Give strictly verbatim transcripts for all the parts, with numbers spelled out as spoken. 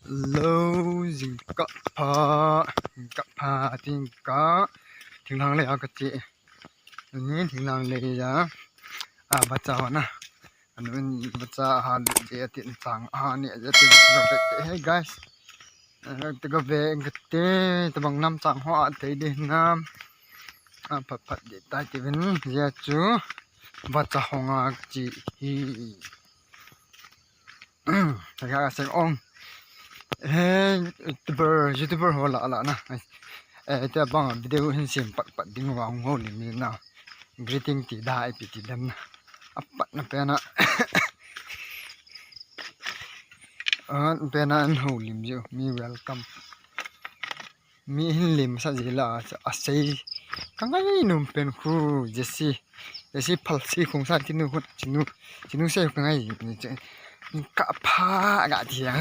Hello, jingkah pha, jingkah pha, jingkah. Thinglhang lei a kache. Ni thinglhang lei a. A, vacha na. Anu in vacha ha le je atin chang ha ni je atin. Hey guys. Te ka ve kate, tabang nam chang ho a te di nam. A, phat phat di tai ti vin, je chu vacha hong a chi hi. Ka ga sei ong. He, YouTuber, YouTuber ho la la na. Eh, te bang video hin sem pat pat ding vang ho li mi na. Greeting ti da ai pi ti dem na. A pat na pe na. A pe na an ho lim ju. Mi welcome. Mi hin lim sa ji la, a sei. Ka ngai num pen khu, Jesse. Jesse phal si khung sa tinu khu, tinu, tinu sei ka ngai ni che. Ka pha ga ti ya.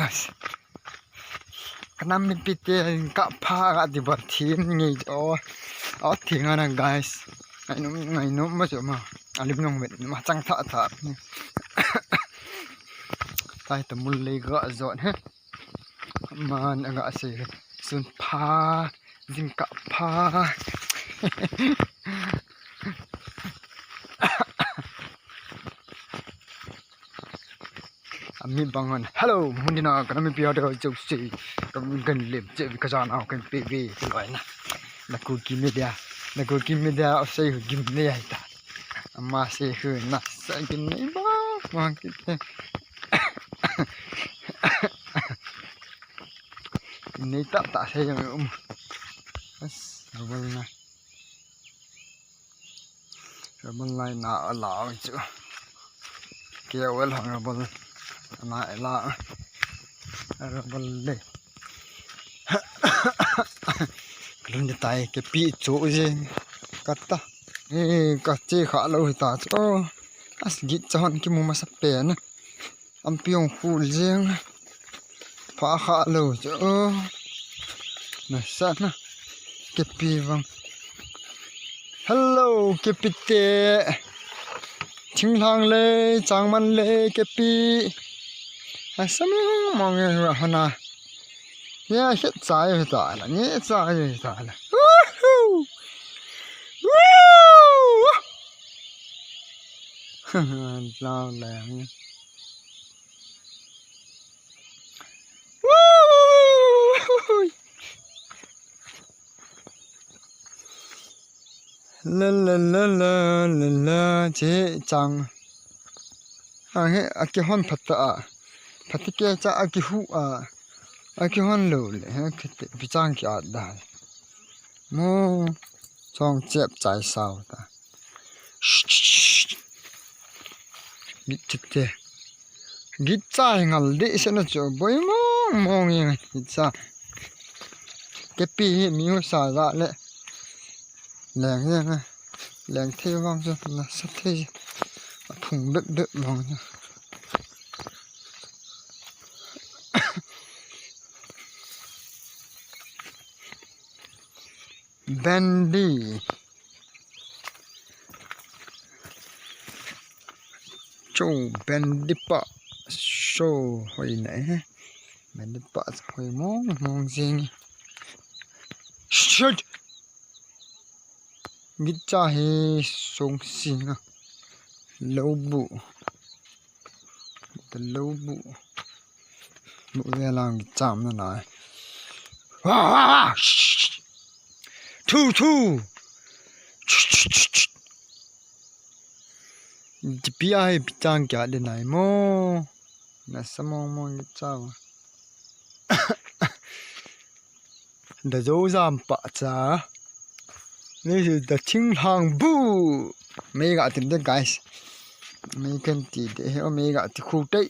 Ka nam mi pi te ka pha ga ti ba thi ni ngai o. O thi nga na guys. Ngai num, ngai num ma chu ma. A lim nong vet ma chang tha tha. Tai ta mul lei ga zon he. Man a ga sei sun pha, jingkah pha. A mi bang hon. Hello, mun dina ka nam mi pi ha de chu sei. Ka gan lem che ka jan au kan pe ve ke loi na. Na Kuki Media, na Kuki Media o sei hu gim ne ai ta. Ama sei hu na sa gim ne ba ma ki te. Nei tah tah sei jong um. As, rubber na. Rubber lai na a la chu. Ke wel hang rubber na a la. Rubber le. Kalun de tai ke pi chu je. Kata. Eh, ka che kha lo hi ta chu. As git cha hon ki mu ma sa pe na. Ampi ong khul jeng. Pha kha lo chu. Na sa na. Kepi vang. Hello, kepi te. Thinglhang le, changman le, kepi. A sa mong mong e ra hana. Ya, het cha e ta la, nge cha e ta la. Woohoo! Woo! Lao le. La la la la la la, che chang. A he, a kihon phat ta a. Phat ke cha a kihu a. A kihon lo le, he, kite, pi chang ki at da. Mo, chong chep chai sao ta. Git chite. Git cha hi ngal de se na chu boi mong mong e git cha. Kepi hi mi hu sa za le. Leng e na. Leng thei vang chu na sa thei. A phung bep bep mong chu. Bendi. Cho bendi pa. So hoi na e. Bendi pa hoi mong mong jing. Shit. Git cha hi song sing a. Lo bu. Ta lo bu. Bu ve lang git cham na nai. Wa, wa, wa. Shh. Thu, thu. Shh, shh, shh, shh. Pi a hi pi chang kya de nai mo. Na sa mong mong git cha. Da zo jam pa cha. This is the thinglhang bu. Mei ga ti de guys. Mei kan ti de he o mei ga ti khu tei.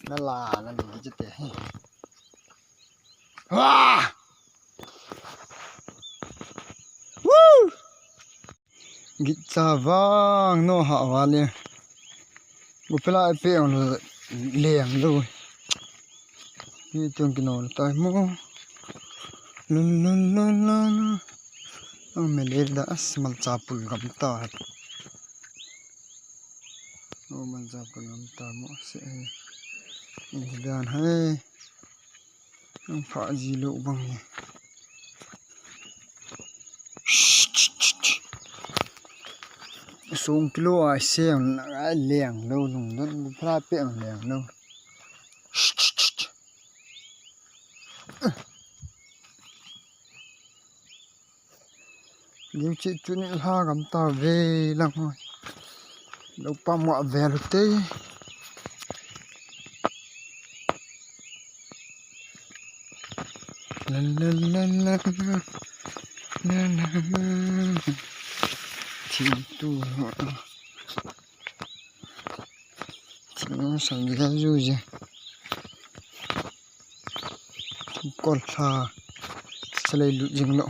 Nala, nala, gijete. Wah! Woo! Gicha vang no ha vale. Gupela pe ang lo leng lo. Ni tung kino tai mo. Lun lun lun lun. Ang mele da as malcha pul gam ta. O malcha pul gam ta mo se. Ni dan hai. Ang pha ji lo bang ni. Sung kilo a siang na leng lo lung don pha pe ang leng lo. Liu chi chu ni la gam ta ve lang hoi. Lo pa mo ve lo te. La la la la la la la la. Thim tu. Thim sang ya ju je. Kol tha. Salai lut jing lo.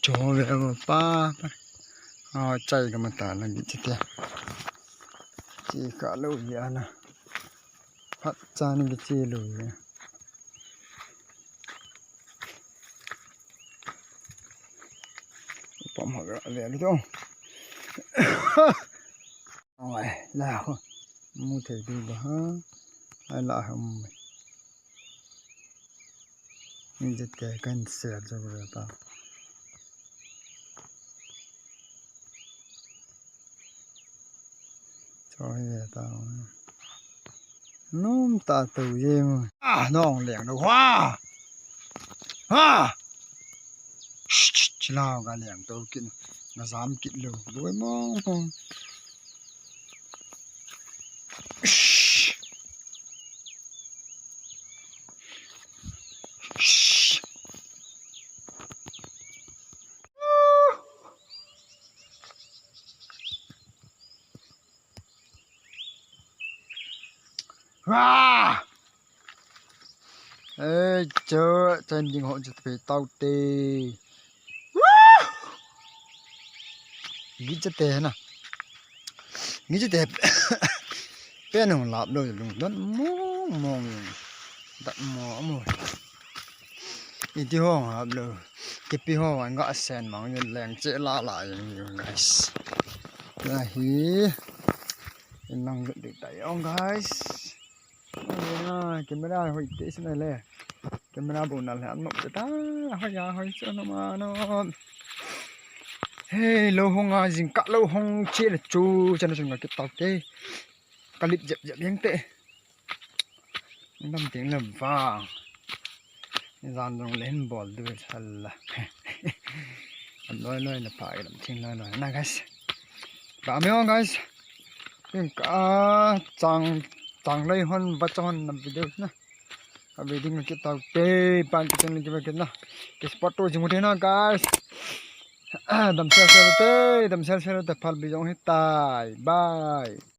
Cho ve mo pa. A chai ka mata na gi chite. Chi ka lo ya na. Phat cha ni gi chi lo ya. Pam ha ga le lu to. Oi, la ho. Mu thei du ba ha. Ai la ha mu. Ni jet ke kan ser jo ba ta. Cho hi ve ta. Nom ta tu ye mu. A, nong leng lo. Ha! Ha! Shh, shh, shh, lao ga leng to kin. Na zam kit lo. Boi mong mong. Shh. Shh. Wah! Ei, cho, chan ding ho chu pe tau te. Wah! Gi cha te na. Gi cha te. Pe nung lap lo lung don mong mong. Dat mo mo. Iti ho ngap lo. Kipi ho wan ga sen mang yun leng che la la yun yun, guys. La hi. In lang lut dik ta yong, guys. Oi ya, camera hoi te sin le. Camera bu na le an nok ta. Hoi ya, hoi chu no ma no. Hey, lo hong a jing ka lo hong che le chu, chan chun ga kit tau te. Ka lip jep jep yang te. Lam ting lam vang. Jan dong le hin bol du sal la. An noi noi na pa lam ting noi noi na, guys. Ba me ong, guys. Ka chang chang lei hon ba chon na video na. Ka video ki tau te pan ki chen ki ba ki na. Ki support to jing u te na, guys. Dam sel sel te, dam sel sel te phal video hi tai. Bye.